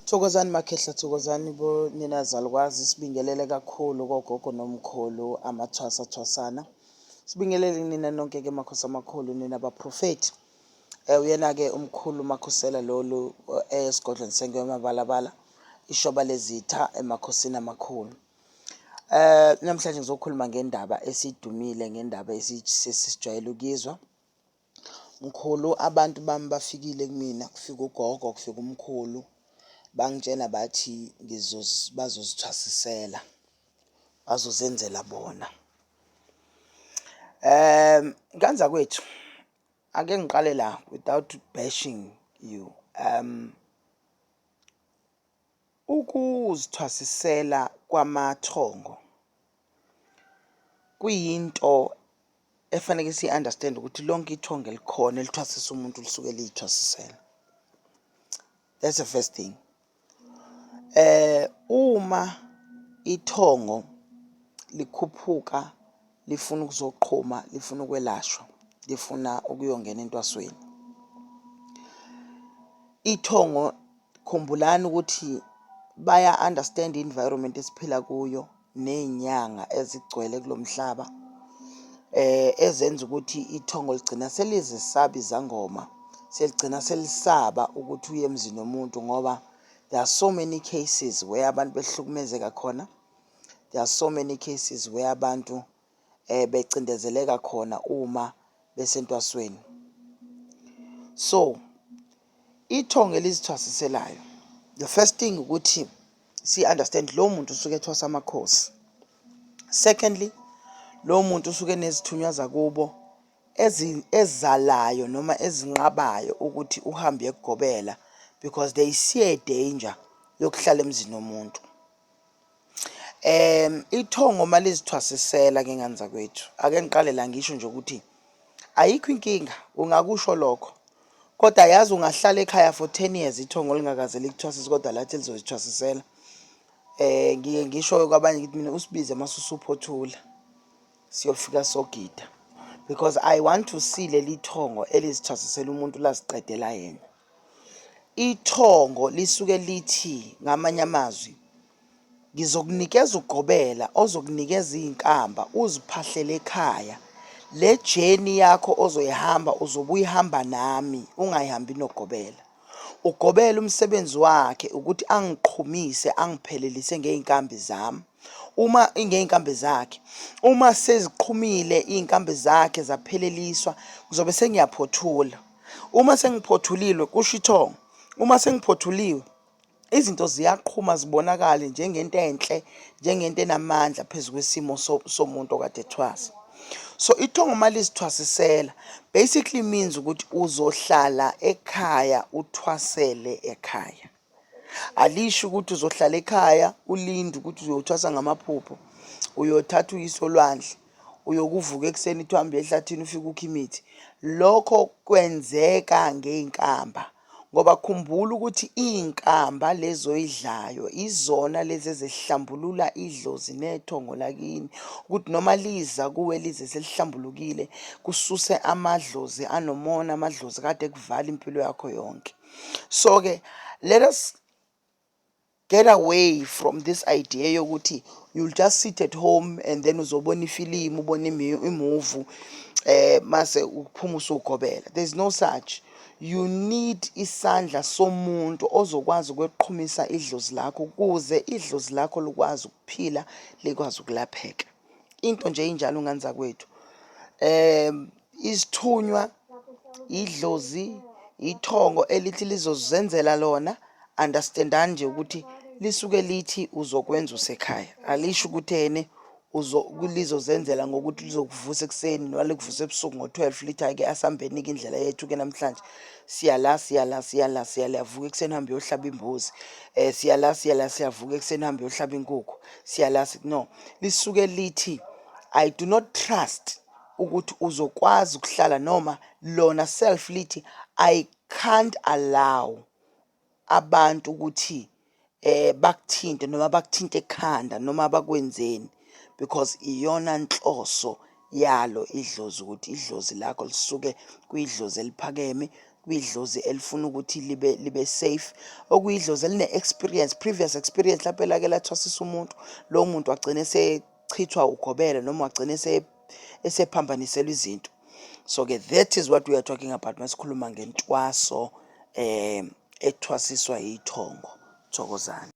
Thokozani makhehla, thokozani bonina zalukwazi, sibingelele kakhulu kogogo nomkhulu amathwasa thwasana. Sibingelele nina nonke ke makhosi amakhulu nina baprofethi. Uyena-ke umkhulu Makhosela lolu esigodlweni seNgwemabalabala ishoba lezitha emakhosini amakhulu. Namhlanje ngizokhuluma ngendaba esidumile, ngendaba esijwayele ukuyizwa. Mkhulu, abantu bami bafikile kumina, kufika ugogo, kufika umkhulu, bangitshena bathi bazozithwasisela, bazozenzela bona. Ngane zakwethu, ake ngiqale la without bashing you. Ukuzithwasisela kwamathongo kuyinto efaneke siyi-understand-e ukuthi lonke ithongo elikhona elithwasisa umuntu lisuke liyithwasisela. That's the first thing. Uma ithongo likhuphuka lifuna ukuzoqhuma, lifuna ukwelashwa, lifuna ukuyongena entwasweni, ithongo khumbulani ukuthi baya-understand i-environment esiphila kuyo ney'nyanga ezigcwele kulo mhlaba ezenza ukuthi ithongo ligcina selizesaba izangoma, seligcina selisaba ukuthi uye emzini womuntu ngoba there are so many cases where abantu behlukumezeka khona, there are so many cases where abantu becindezeleka khona uma besentwasweni. So ithongo elizithwasiselayo, the first thing ukuthi si-understand lowo muntu usuke ethwasa amakhosi. Secondly, lowo muntu usuke enezithunywa zakubo ezalayo noma ezinqabayo ukuthi uhambe uyekugobela because they see a danger yokuhlala emzini womuntu. Ithongo uma lizithwasisela ke ngane zakwethu, ake ngiqale la ngisho nje ukuthi ayikho inkinga, ungakusho lokho kodwa yazi ungahlala ekhaya for 10 years ithongo lingakaze likuthwasise kodwa lathi lizozithwasisela. Ngike ngisho kwabanye ngithi mina usibize mase usuphothula siyofika sogida because I want to see leli thongo elizithwasisela umuntu laziqedela yena. Ithongo lisuke lithi ngamanye amazwi, ngizokunikeza ugobela ozokunikeza iy'nkamba uziphahlele ekhaya. Le journey yakho ozoyihamba uzobe uyihamba nami, ungayihambi nogobela. Ugobela umsebenzi wakhe ukuthi angiqhumise angiphelelise ngey'nkambi zami. Uma ngey'nkambi zakhe, uma seziqhumile iy'nkambi zakhe zapheleliswa, ngizobe sengiyaphothula. Uma sengiphothulile kusho ithongo, uma sengiphothuliwe izinto ziyaqhuma zibonakale njengento enhle, njengento enamandla phezu kwesimo somuntu okade ethwasa. So ithongo uma lizithwasisela basically means ukuthi uzohlala ekhaya uthwasele ekhaya. Alisho ukuthi uzohlala ekhaya ulinde ukuthi uyothwasa ngamaphupho, uyothatha uyise olwandle, uyokuvuka ekuseni uthi uhambe uye ehlathini ufike ukhe imithi. Lokho kwenzeka ngey'nkamba ngoba khumbula ukuthi iy'nkamba lezi oyidlayo izona lezi ezihlambulula idlozi nethongo lakini ukuthi noma liza kuwe lize selihlambulukile kususe amadlozi anomona, amadlozi kade ekuvala impilo yakho yonke. So-ke let us get away from this idea yokuthi you'll just sit at home and then uzobona ifilimu, ubone imuvu mase uphuma usugobela. There's no such. You need isandla somuntu ozokwazi ukweqhumisa idlozi lakho ukuze idlozi lakho likwazi ukuphila, likwazi ukulapheka. Into nje injalo ngane zakwethu. Isithunywa, idlozi, ithongo elithi lizozenzela lona, understand-ani nje ukuthi lisuke lithi uzokwenza usekhaya. Alisho ukuthi ene lizozenzela ngokuthi lizokuvusa ekuseni noma likuvusa ebusuku ngo-12 lithi hhayi-ke asambeni-ke indlela yethu-ke namhlanje. Siya la, siya la, siya la, siya la, vuka ekuseni uhambe uyohlaba imbuzi. Siya la, siya la, siyavuka ekuseni uhambe uyohlaba inkukhu. Siya la, no. Lisuke lithi I do not trust ukuthi uzokwazi ukuhlala noma lona self lithi I can't allow abantu ukuthi bakuthinte noma bakuthinte ekhanda noma bakwenzeni because iyona nhloso yalo idlozi ukuthi idlozi lakho lisuke kuyidlozi eliphakeme Kwidlozi elifuna ukuthi libe safe, okuyidlozi eline-experience, previous experience, mhlawumpe lake lathwasisa umuntu, lowo muntu wagcina esechithwa ugobela noma wagcina esephambaniselwa izinto. So-ke that is what we are talking about masikhuluma ngentwaso ethwasiswa yithongo. Thokozani.